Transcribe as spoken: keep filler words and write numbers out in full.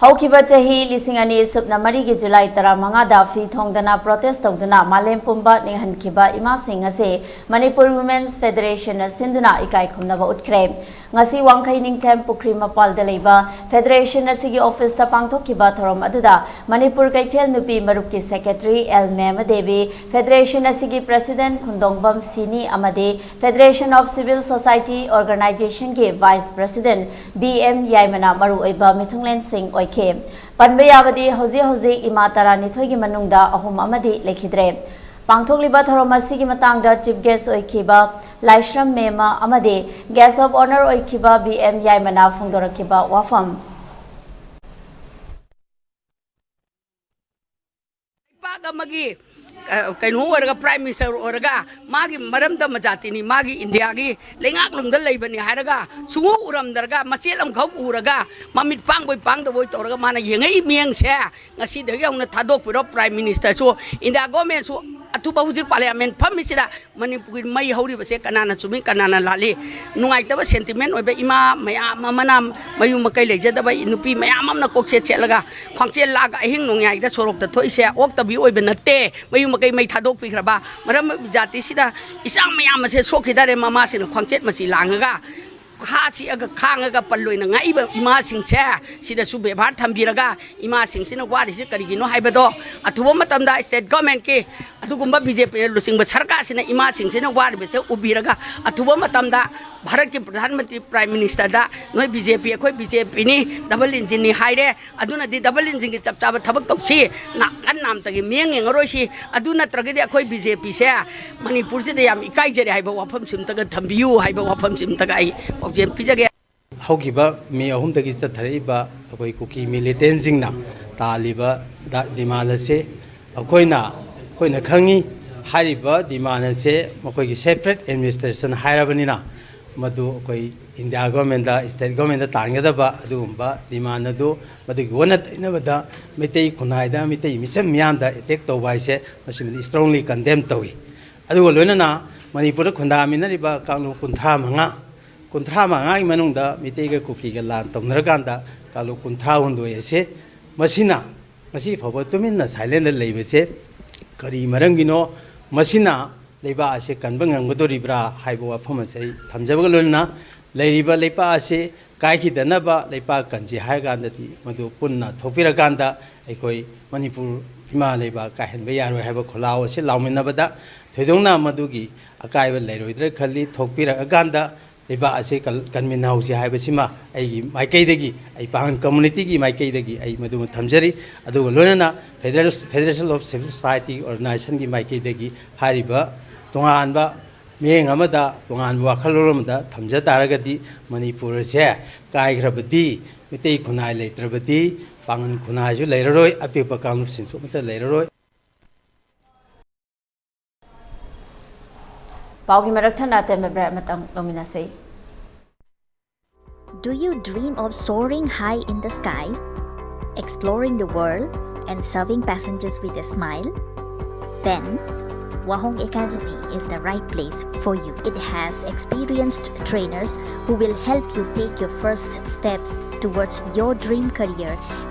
ꯍꯧꯈꯤꯕ ꯆꯍꯤ ꯂꯤꯁꯤꯡ ꯑꯅꯤ ꯁꯨꯞꯅ ꯃꯔꯤꯒꯤ ꯖꯨꯂꯥꯏ ꯇꯔꯥꯃꯉꯥꯗ ꯐꯤ ꯊꯣꯡꯗꯅ protest ꯇꯧꯗꯨꯅ ꯃꯥꯂꯦꯝ ꯄꯨꯝꯕ ꯅꯤꯡꯍꯟꯈꯤꯕ ꯏꯃꯥꯁꯤꯡ ꯑꯁꯤ Manipur Women's Federation ꯅ ꯁꯤꯟꯗꯨꯅ ꯏꯀꯥꯏ ꯈꯨꯝꯅꯕ ꯎꯠꯈ꯭ꯔꯦ꯫ ꯉꯁꯤ ꯋꯥꯡꯈꯩ ꯅꯤꯡꯊꯦꯝ ꯄꯨꯈ꯭ꯔꯤ ꯃꯄꯥꯜꯗ ꯂꯩꯕ Federation ꯑꯁꯤꯒꯤ office ꯇ ꯄꯥꯡꯊꯣꯛꯈꯤꯕ ꯊꯧꯔꯝ ꯑꯗꯨꯗ ꯃꯅꯤꯄꯨꯔ ꯀꯩꯊꯦꯜ ꯅꯨꯄꯤ ꯃꯔꯨꯞꯀꯤ secretary ꯑꯦꯜ ꯃꯦꯃ ꯗꯦꯕꯤ, Federation ꯑꯁꯤꯒꯤ president ꯈꯨꯟꯗꯣꯡꯕꯝ ꯁꯤꯅꯤ ꯑꯃꯗꯤ Federation of Civil Society Organization ꯒꯤ vice president ꯕꯤ ꯑꯦꯝ ꯌꯥꯏꯃꯅ ꯃꯔꯨꯑꯣꯏꯕ ꯃꯤꯊꯨꯡꯂꯦꯟꯁꯤꯡ ꯑꯣꯏꯈꯤ꯫ ꯄꯟꯕ ꯌꯥꯕꯗꯤ ꯍꯧꯖꯤꯛ ꯍꯧꯖꯤꯛ ꯏꯃꯥ ꯇꯔꯥꯅꯤꯊꯣꯏꯒꯤ ꯃꯅꯨꯡꯗ ꯑꯍꯨꯝ ꯑꯃꯗꯤ ꯂꯩꯈꯤꯗ꯭ꯔꯦ꯫ ꯄꯥꯡꯊꯣꯛꯂꯤꯕ ꯊꯧꯔꯝ ꯑꯁꯤꯒꯤ ꯃꯇꯥꯡꯗ chief guest ꯑꯣꯏꯈꯤꯕ ꯂꯥꯏꯁ꯭ꯔꯝ ꯃꯦꯃ ꯑꯃꯗꯤ guest of honour ꯑꯣꯏꯈꯤꯕ ꯕꯤ ꯑꯦꯝ ꯌꯥꯏꯃꯅ ꯐꯣꯡꯗꯣꯔꯛꯈꯤꯕ ꯋꯥꯐꯝ꯫ ꯂꯩꯄꯥꯛ ꯑꯃꯒꯤ, ꯑ, ꯀꯩꯅꯣ ꯑꯣꯏꯔꯒ, prime minister ꯑꯣꯏꯔꯒ, ꯃꯥꯒꯤ ꯃꯔꯝꯗꯝ ꯃꯖꯥꯇꯤꯅꯤ, ꯃꯥꯒꯤ ꯏꯟꯗꯤꯌꯥꯒꯤ ꯂꯩꯉꯥꯛꯂꯣꯝꯗ ꯂꯩꯕꯅꯤ ꯍꯥꯏꯔꯒ ꯁꯨꯡꯎ ꯎꯔꯝꯗ꯭ꯔꯒ, ꯃꯆꯦꯠ ꯑꯃꯈꯛ ꯎꯔꯒ, ꯃꯃꯤꯠ ꯄꯥꯡꯕꯣꯏ ꯄꯥꯡꯗꯕꯣꯏ ꯇꯧꯔꯒ ꯃꯥꯅ ꯌꯦꯡꯉꯛꯏ ꯃꯤꯠꯌꯦꯡꯁꯦ ꯉꯁꯤꯗꯒꯤ ꯍꯧꯅ ꯊꯥꯗꯣꯛꯄꯤꯔꯣ꯫ Prime minister ꯁꯨ, ꯏꯟꯗꯤꯌꯥ government ꯁꯨ, ꯑꯊꯨꯕ ꯍꯧꯖꯤꯛ parliament ꯐꯝꯃꯤꯁꯤꯗ ꯃꯅꯤꯄꯨꯔꯒꯤ ꯃꯩ ꯍꯧꯔꯤꯕꯁꯦ ꯀꯅꯥꯅ ꯆꯨꯝꯃꯤ, ꯀꯅꯥꯅ ꯂꯥꯜꯂꯤ? ꯅꯨꯡꯉꯥꯏꯇꯕ sentiment ꯑꯣꯏꯕ ꯏꯃꯥ ꯃꯌꯥꯝ ꯑꯃꯅ, ꯃꯌꯨꯝ ꯃꯀꯩ ꯂꯩꯖꯗꯕ ꯅꯨꯄꯤ ꯃꯌꯥꯝ ꯑꯃꯅ ꯀꯣꯛꯆꯦꯠ ꯆꯦꯠꯂꯒ, ꯈ꯭ꯋꯥꯡꯆꯦꯠ ꯂꯥꯛꯑꯒ ꯑꯍꯤꯡ ꯅꯣꯡꯌꯥꯏꯗ ꯁꯣꯔꯣꯛꯇ ꯊꯣꯛꯏꯁꯦ ꯑꯣꯛꯇꯕꯤ ꯑꯣꯏꯕ ꯅꯠꯇꯦ꯫ ꯃꯌꯨꯝ ꯃꯀꯩ ꯃꯩ ꯊꯥꯗꯣꯛꯄꯤꯈ꯭ꯔꯕ ꯃꯔꯝ ꯖꯥꯇꯤꯁꯤꯗ ꯏꯆꯥ ꯃꯌꯥꯝ ꯑꯁꯦ ꯁꯣꯛꯈꯤꯗꯔꯦ꯫ ꯃꯃꯥꯁꯤꯡꯅ ꯈ꯭ꯋꯥꯡꯆꯦꯠ ꯃꯆꯤ ꯂꯥꯡꯉꯒ, ꯈꯥ ꯁꯤꯛꯑꯒ ꯈꯥꯡꯉꯒ ꯄꯜ ꯑꯣꯏꯅ ꯉꯥꯛꯏꯕ ꯏꯃꯥꯁꯤꯡꯁꯦ ꯁꯤꯗꯁꯨ ꯕꯦꯕꯥꯔ ꯊꯝꯕꯤꯔꯒ, ꯏꯃꯥꯁꯤꯡꯁꯤꯅ ꯋꯥꯔꯤꯁꯤ ꯀꯔꯤꯒꯤꯅꯣ ꯍꯥꯏꯕꯗꯣ ꯑꯊꯨꯕ ꯃꯇꯝꯗ state government ꯀꯤ ꯑꯗꯨꯒꯨꯝꯕ ꯕꯤ ꯖꯦ ꯄꯤ ꯂꯨꯆꯤꯡꯕ ꯁꯔꯀꯥꯔꯁꯤꯅ ꯏꯃꯥꯁꯤꯡꯁꯤꯅ ꯋꯥꯔꯤꯕꯁꯦ ꯎꯕꯤꯔꯒ, ꯑꯊꯨꯕ ꯃꯇꯝꯗ ꯚꯥꯔꯠꯀꯤ ꯄ꯭ꯔꯙꯥꯟ ꯃꯟꯇ꯭ꯔꯤ, prime minister ꯗ ꯅꯣꯏ ꯕꯤ ꯖꯦ ꯄꯤ, ꯑꯩꯈꯣꯏ ꯕꯤ ꯖꯦ ꯄꯤ ꯅꯤ, double engine ꯅꯤ ꯍꯥꯏꯔꯦ, ꯑꯗꯨꯅꯗꯤ double engine ꯒꯤ ꯆꯞ ꯆꯥꯕ ꯊꯕꯛ ꯇꯧꯁꯤ, ꯅꯥꯀꯟ ꯅꯥꯝꯇꯒꯤ ꯃꯤꯠꯌꯦꯡ ꯌꯦꯡꯉꯔꯣꯏꯁꯤ꯫ ꯑꯗꯨ ꯅꯠꯇ꯭ꯔꯒꯗꯤ ꯑꯩꯈꯣꯏ ꯕꯤ ꯖꯦ ꯄꯤ ꯁꯦ ꯃꯅꯤꯄꯨꯔꯁꯤꯗ ꯌꯥꯝ ꯏꯀꯥꯏꯖꯔꯦ ꯍꯥꯏꯕ ꯋꯥꯐꯝꯁꯤꯃꯇꯒ ꯊꯝꯕꯤꯌꯨ ꯍꯥꯏꯕ ꯋꯥꯐꯝꯁꯤꯃꯇꯒ ꯑꯩ ꯄꯥꯎꯖꯦꯜ ꯄꯤꯖꯒꯦ꯫ ꯍꯧꯈꯤꯕ ꯃꯦ ꯑꯍꯨꯝꯗꯒꯤ ꯆꯠꯊꯔꯛꯏꯕ ꯑꯩꯈꯣꯏ ꯀꯨꯀꯤ ꯃꯤꯂꯤꯇꯦꯟꯁꯤꯡꯅ ꯇꯥꯜꯂꯤꯕ ꯗ-, demand ꯑꯁꯤ ꯑꯩꯈꯣꯏꯅ, ꯑꯩꯈꯣꯏꯅ ꯈꯪꯉꯤ꯫ ꯍꯥꯏꯔꯤꯕ demand ꯑꯁꯦ ꯃꯈꯣꯏꯒꯤ separate administration ꯍꯥꯏꯔꯕꯅꯤꯅ, ꯃꯗꯨ ꯑꯩꯈꯣꯏ ꯏꯟꯗꯤꯌꯥ ꯒꯣꯔꯃꯦꯟꯗ, ꯁ꯭ꯇꯦꯠ ꯒꯣꯔꯃꯦꯟꯗ ꯇꯥꯟꯒꯗꯕ ꯑꯗꯨꯒꯨꯝꯕ demand ꯑꯗꯨ, ꯃꯗꯨꯒꯤ ꯑꯣꯟꯅ ꯇꯩꯅꯕꯗ ꯃꯩꯇꯩ ꯈꯨꯟꯅꯥꯏꯗ, ꯃꯩꯇꯩ ꯃꯤꯆꯝ ꯃꯤꯌꯥꯝꯗ attack ꯇꯧꯕ ꯍꯥꯏꯁꯦ, ꯃꯁꯤꯃꯗꯤ strongly condemn ꯇꯧꯏ꯫ ꯑꯗꯨꯒ ꯂꯣꯏꯅꯅ ꯃꯅꯤꯄꯨꯔꯗ ꯈꯨꯟꯗꯥꯃꯤꯟꯅꯔꯤꯕ ꯀꯥꯡꯂꯨꯞ ꯀꯨꯟꯊ꯭ꯔꯥ ꯃꯉꯥ, ꯀꯨꯟꯊ꯭ꯔꯥ ꯃꯉꯥꯒꯤ ꯃꯅꯨꯡꯗ ꯃꯤꯇꯩꯒ ꯀꯨꯀꯤꯒ ꯂꯥꯟ ꯇꯧꯅꯔꯀꯥꯟꯗ ꯀꯥꯡꯂꯨꯞ ꯀꯨꯟꯊ꯭ꯔꯥ ꯍꯨꯝꯗꯣꯏ ꯑꯁꯦ, ꯃꯁꯤꯅ ꯉꯁꯤ ꯐꯥꯎꯕ ꯇꯨꯃꯤꯟꯅ, ꯁꯥꯏꯂꯦꯟꯗ ꯂꯩꯕꯁꯦ ꯀꯔꯤ ꯃꯔꯝꯒꯤꯅꯣ? ꯃꯁꯤꯅ ꯂꯩꯕꯥꯛ ꯑꯁꯦ ꯀꯟꯕ ꯉꯝꯒꯗꯧꯔꯤꯕ꯭ꯔꯥ ꯍꯥꯏꯕ ꯋꯥꯐꯝ ꯑꯁꯦ ꯑꯩ ꯊꯝꯖꯕꯒ ꯂꯣꯏꯅꯅ, ꯂꯩꯔꯤꯕ ꯂꯩꯄꯥꯛ ꯑꯁꯦ ꯀꯥꯏꯈꯤꯗꯅꯕ ꯂꯩꯄꯥꯛ ꯀꯟꯁꯤ ꯍꯥꯏꯔꯀꯥꯟꯗꯗꯤ, ꯃꯗꯨ ꯄꯨꯟꯅ ꯊꯣꯛꯄꯤꯔꯀꯥꯟꯗ ꯑꯩꯈꯣꯏ ꯃꯅꯤꯄꯨꯔ ꯏꯃꯥ ꯂꯩꯕꯥꯛ ꯀꯥꯏꯍꯟꯕ ꯌꯥꯔꯣꯏ ꯍꯥꯏꯕ ꯈꯣꯜꯂꯥꯎ ꯑꯁꯤ ꯂꯥꯎꯃꯤꯟꯅꯕꯗ ꯊꯣꯏꯗꯣꯛꯅ ꯃꯗꯨꯒꯤ ꯑꯀꯥꯏꯕ ꯂꯩꯔꯣꯏꯗ꯭ꯔꯥ ꯈꯜꯂꯤ꯫ ꯊꯣꯛꯄꯤꯔꯛꯑꯀꯥꯟꯗ ꯂꯩꯕꯥꯛ ꯑꯁꯤ ꯀꯜ-, ꯀꯟꯃꯤꯟꯅꯍꯧꯁꯤ ꯍꯥꯏꯕꯁꯤꯃ ꯑꯩꯒꯤ ꯃꯥꯏꯀꯩꯗꯒꯤ, ꯑꯩ ꯄꯥꯉꯜ ꯀꯝꯃꯨꯅꯤꯇꯤꯒꯤ ꯃꯥꯏꯀꯩꯗꯒꯤ ꯑꯩ ꯃꯗꯨꯃ ꯊꯝꯖꯔꯤ꯫ ꯑꯗꯨꯒ ꯂꯣꯏꯅꯅ Federal, Federation of Civil Society Organizationꯒꯤ ꯃꯥꯏꯀꯩꯗꯒꯤ ꯍꯥꯏꯔꯤꯕ ꯇꯣꯉꯥꯟꯕ ꯃꯤꯠꯌꯦꯡ ꯑꯃꯗ ꯇꯣꯉꯥꯟꯕ ꯋꯥꯈꯜꯂꯣꯟ ꯑꯃꯗ ꯊꯝꯖ ꯇꯥꯔꯒꯗꯤ, ꯃꯅꯤꯄꯨꯔ ꯑꯁꯦ ꯀꯥꯏꯈ꯭ꯔꯕꯗꯤ ꯃꯤꯇꯩ ꯈꯨꯟꯅꯥꯏ ꯂꯩꯇ꯭ꯔꯕꯗꯤ ꯄꯥꯉꯜ ꯈꯨꯟꯅꯥꯏꯁꯨ ꯂꯩꯔꯔꯣꯏ, ꯑꯄꯤꯛꯄ ꯀꯥꯡꯂꯨꯞꯁꯤꯡꯁꯨ ꯑꯃꯠꯇ ꯂꯩꯔꯔꯣꯏ꯫ ꯄꯥꯎꯒꯤ ꯃꯔꯛ ꯊꯠꯅ ꯑꯇꯦꯟꯕ ꯕ꯭ꯔꯦꯛ ꯑꯃꯇꯪ ꯂꯧꯃꯤꯟꯅꯁꯤ꯫ Do you dream of soaring high in the sky, exploring the world, and serving passengers with a smile? Then, Wahong Academy is the right place for you. It has experienced trainers who will help you take your first steps towards your dream career